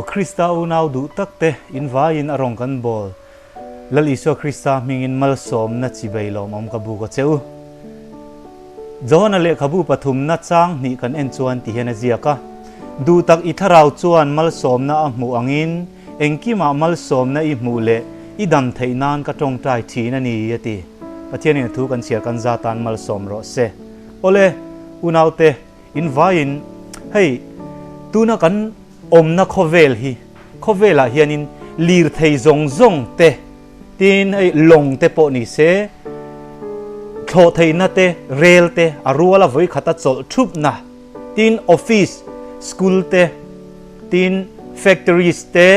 Aw Krista unau duh tak te, in vaiin a rawng kan bawl. Lal Isua Krista hmingin malsawmna chibei lawmawm ka buk a che u. Johana lehkhabu pathumna chang hnih kan en chuan ti hian a ziak a, Duh tak i thlarau chuan malsawmna a hmuh angin engkimah malsawmna i hmuh leh i dam theih nan ka tawngtai thin a ni, a ti. Pathianin a thu kan chhiar kan za tan malsawm rawh se. Awle, unaute, in vaiin hei tuna kan awmna khawvel hi, khawvelah hianin lirthei zawng zawng te, Tin, hei lawng te pawh ni se, thlawh theihna te, rel te, a ruala vawi khata chawlh thupna, tin office, school te, tin factories te,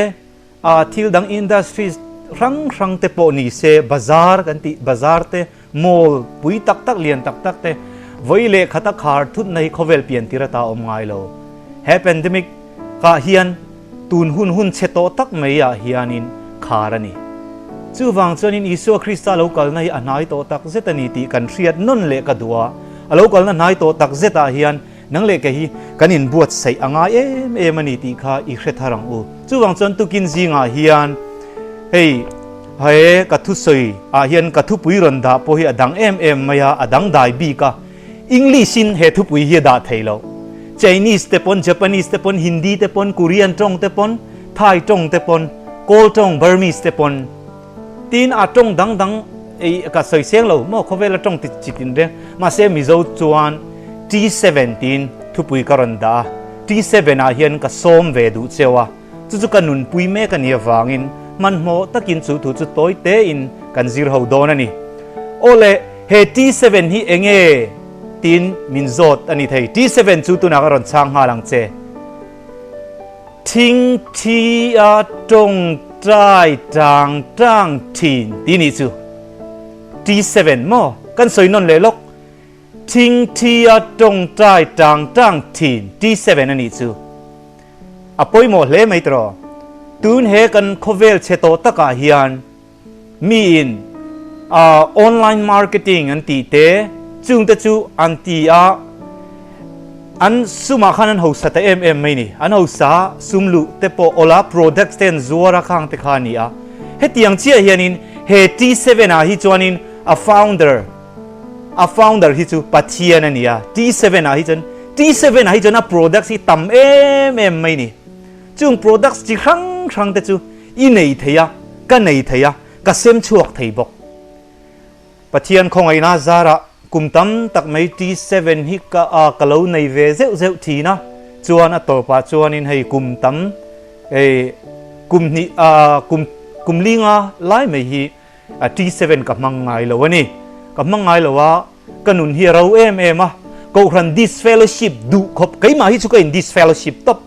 ah thil dang industries hrang hrang te pawh ni se, bazar kan tih bazar te, mall pui tak tak lian tak tak te, vawi leh khata khar thutna hi khawvel pian tir ata awm ngai lo. He pandemic kah hian Tun hun hun chhe tawh tak mai ah hianin khar a ni. Chuvang chuanin Isua Krista lo kalna hi a hnai tawh tak zet a ni tih kan hriat nawn leh ka duh a. A lo kalna hnai tawh tak zet ah hian nang leh kei hi kan inbuatsaih a ngai em em a ni tih kha i hre thar ang u. Chuvang chuan tukin zingah hian hei he ka thusawi ah hian ka thupui rawn dah pawh hi a dang em em mai a, a dang dai bik a. English in he thupui hi a dah thei lo. Chinese te pawn, Japanese te pawn, Hindi te pawn, Korean tawng te pawn, Thai tawng te pawn, Kawl tawng, Burmese te pawn. Tin a tawng dang dang ei ka sawi seng lo maw khawvel a tawng ti chi tin reng. Mahse Mizo chuan T7 tiin thupui ka rawn dah a. T7 ah hian ka sawm ve duh cheu a. Chu chu ka nunpui mek a nih avangin hmanhmawh takin chu thu chu tawi tein kan zir ho dawn a ni. Awle, he T7 hi eng nge? tiin min zawt a ni thei. T7 chu tunah ka rawn chhang nghal ang che. Thing thi a tawng tai tang tang thin tih nih chu. T7 maw? Kan sawi nawn leh lawk. Thing thi a tawng tai tang tang thin T7 a nih chu. A pawimawh hle mai tawh. Tun he kan khawvel chhe tawh takah hian miin online marketing an tih te chungte chu an ti a, an sumah khan an hausa ta em em mai ni. An hausa sum luh te pawh awla products te an zuar a khang te kha a ni a. Hetiang chiah hianin he T7 ah hi chuanin a founder A founder hi chu Pathian a ni a, T7 ah hi chuan T7 ah hi chuan a products hi tam em em mai ni. Chung products chi hrang hrang te chu i nei thei a, ka nei thei a, ka sem chhuak thei bawk. Pathian khawngaihna zarah kum tam tak mai T7 hi ka a ka lo nei ve zeuh zeuh thin a, chuan a tawpah chuanin hei kum tam hei kum hnih a kum kum linga lai mai hi A T7 ka hmang ngai lo a ni. Ka hmang ngai lo a, ka nun hi a ro em em a. Kohhran disfellowship duh khawp, keimah hi chu ka in disfellowship tawp.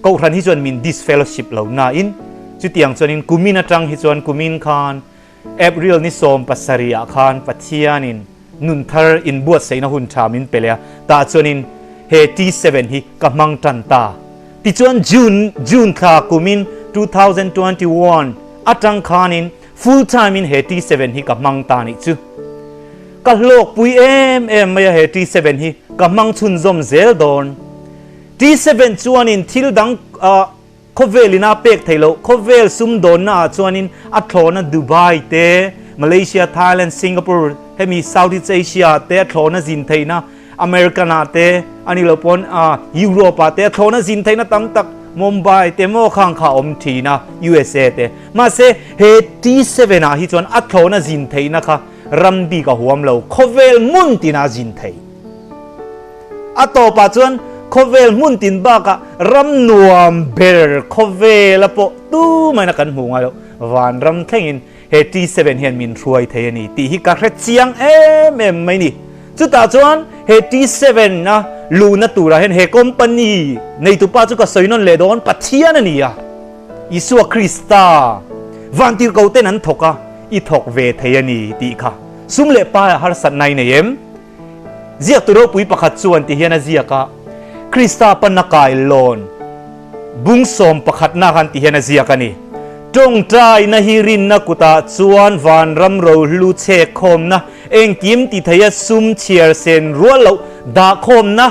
Kohhran hi chuan min disfellowship lo nain, chutiang chuanin kumin atang hi chuan kumin khan April ni 17 ah khan Pathianin nun thar inbuatsaihna hun tha min pe leh a, tah chuanin he T7 hi ka hmang tan ta. Tichuan June, June thla kumin 2021 atang khanin full time in he T7 hi ka hmang ta nih chu. Ka hlawkpui em em mai a he T7 hi ka hmang chhunzawm zel dawn. T7 chuanin thil dang khawvel in a pek theih loh, khawvel sumdawnna ah chuanin a thlawhna Dubai te, Malaysia, Thailand, Singapore hemi Southeast Asia te a thlawhna zin theihna American ah te a ni lo pawn Europe ah te a thlawhna zin theihna tam tak Mumbai te maw khang kha awm thin a USA te mahse he T7 ah hi chuan a thlawhna zin theihna kha ram bik a huam lo khawvel hmun tin a zin thei a tawpah chuan khawvel hmun tin bakah ram nuam ber khawvela pawh tumahina kan hmuh ngai loh vanram thlengin He T7 hian min hruai thei a ni tih hi ka hre chiang em em mai ni. Chutah chuan he T7 a luhna turah hian he company neitupa chu ka sawi nawn leh dawn Pathian a ni a, Isua Krista vantirhko ten an thawk a, i thawk ve thei a ni tih kha sum leh pai a harsatna i nei em? Ziaktu ropui pakhat chuan ti hian a ziak a, Krista panna kai lawn bung sawm pakhatna khan ti hian a ziak a ni. Tawngtaina hi rinna kutah chuan vanram rohlu chhek khawmna, engkim ti theia sum chhiar sen rual loh dah khawmna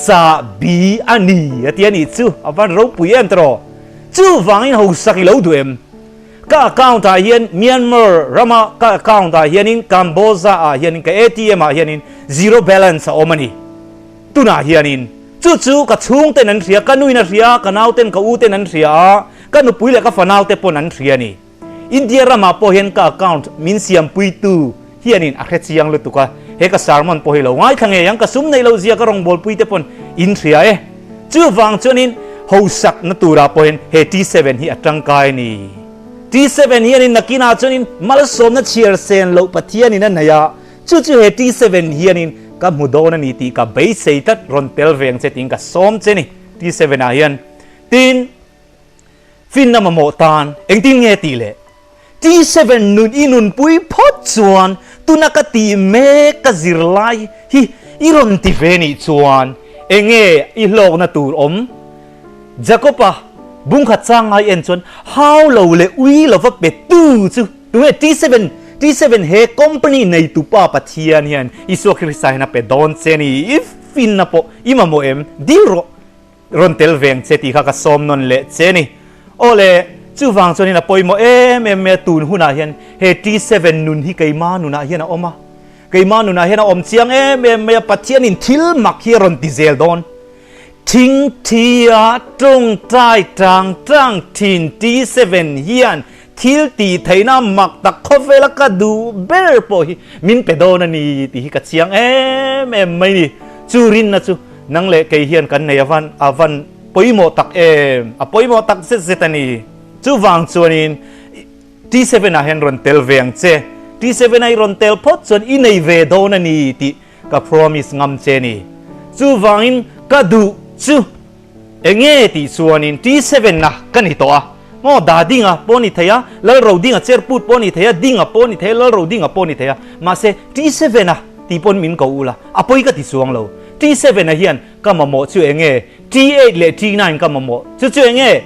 chahbi a ni a ti a nih chu. A van ropui em tawh. Chuvangin hausak i lo duh em? Ka account ah hian Myanmar rama ka account ah hianin Kamboja ah hianin ka ATM ah hianin zero balance a awm a ni. Tunah hianin chu chu ka chhungten an hria, ka nuin a hria, ka nauten ka uten an hria a, ka nupui leh ka fanaute pawn an hria a ni. India ramah pawh hian ka account min siampuitu hianin a hre chiang lutuk a, he ka sermon pawh hi lo ngaithla ngei ang, ka sum neih loh zia ka rawngbawlpui te pawn in hria e. Chuvang chuanin hosakna turah pawh hian he T7 hi a tangkai a ni. T7 hianin nakinah chuanin malsawmna chhiar sen loh Pathianin a nei a, chu chu he T7 hianin ka hmu dawn a ni tih ka beisei tlat rawn tel ve ang che tiin ka sawm che ni T7 ah hian. Tin. Finna mamawh tan engtin nge tih leh T7 nun i nunpui phawt chuan tuna ka tih mek ka zirlai hi i rawn ti ve nih chuan enge i hlawkna tur awm? Jakob-a bungkhat chang ngai en chuan hau lo leh ui lova pe tu chu tunge T7 T7 he company neitupa Pathian hian Isua Krista hian a pe dawn che ni i finna pawh i mamawh em? Dil rawh. Rawn tel veng che tih kha ka sawm nawn leh che ni. Aw le, chuvang chuanin a pawimawh em em mai a, tun hunah hian he T7 nun hi keima nunah hian a awm a, keima nunah hian a awm chiang em em mai a, Pathianin thil mak hi a rawn ti zel dawn. Thing thia tawngtai tang tang thin T7 hian thil tih theihna mak tak khawvela ka duh ber pawh hi min pe dawn a ni tih hi ka chiang em em mai ni. Chu rinna chu Nang leh kei hian kan nei avan a van pawimawh tak em? A pawimawh tak zet zet a ni. Chuvang chuanin T7 ah hian rawn tel ve ang che. T7 a i rawn tel phawt chuan i nei ve dawn a ni tih ka promise ngam che ni. Chuvangin ka duh chu enge tih chuanin T7 a ka ni tawh a. Maw da dinga pawh ni thei a, Lalro dinga cherput pawh ni thei a, dinga pawh ni thei a, Lalro dinga pawh ni thei a. Mahse T7 a tih pawn min ko ula a pawi ka ti chuang lo. T7 a hian ka mamawh chu eng nge? T8 leh T9 ka mamawh chu chu eng nge?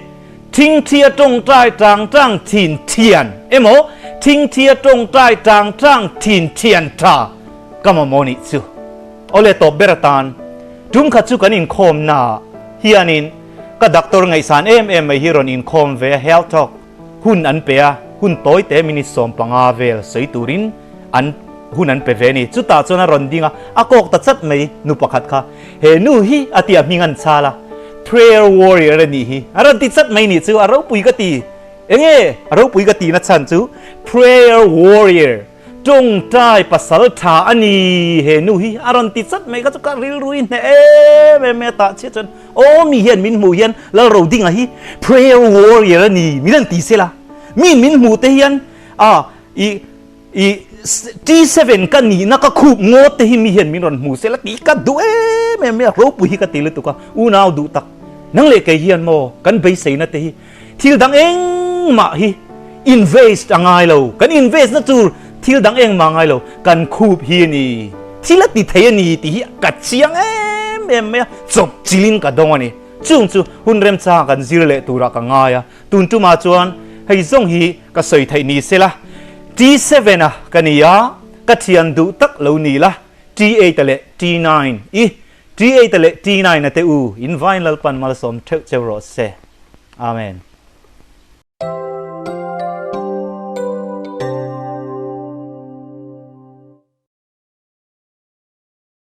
Thingthia tawngtai tang tang thin thian emaw Thingthia tawngtai tang tang thin thian tha ka mamawh nih chu. Awle tawp ber atan tum khat chu kan inkhawm na hianin ka doctor ngaihsan em em mai hi rawn inkhawm ve a health talk Hun an pe a, hun tawi te minute 15 vel sawi turin an hun an pe ve a ni. Chutah chuan a rawn ding a, a kawk ta chat mai nu pakhat kha. He nu hi a ti a hming an chal a, Prayer Warrior a nih hi. A rawn ti chat mai nih chu, a ropui ka ti. Enge a ropui ka tihna chhan chu Prayer Warrior. Tawngtai pasal tha a ni he nu hi a rawn ti chat mai kha chu ka rilru i hneh em em mai a tah chiah chuan aw mi hian min hmuh hian Lalrodinga hi prayer warrior a ni min an ti sela mi min hmuh te hian a i i T7 ka nihna ka khup ngawt te hi mi hian min rawn hmu sela tih ka duh em em mai a ropui hi ka ti lutuk a unau duh tak nang leh kei hian maw kan beiseina te hi Thil dang engmah hi invest a ngai lo. Kan invest na tur thil dang engmah a ngai lo. Kan khup hi a ni. Thil a ti thei a ni tih hi ka chiang em em mai a, chawp chilin ka dawng a ni. Chung chu hun remchang kan zir leh turah ka ngai a. Tun tumah chuan hei zawng hi ka sawi theih ni sela. T7 a ka ni a, ka thian duh tak lo ni la. T8 a leh T9 i T8 leh T9 a te u, in vain Lalpan malsawm theuh cheu rawh se. Amen.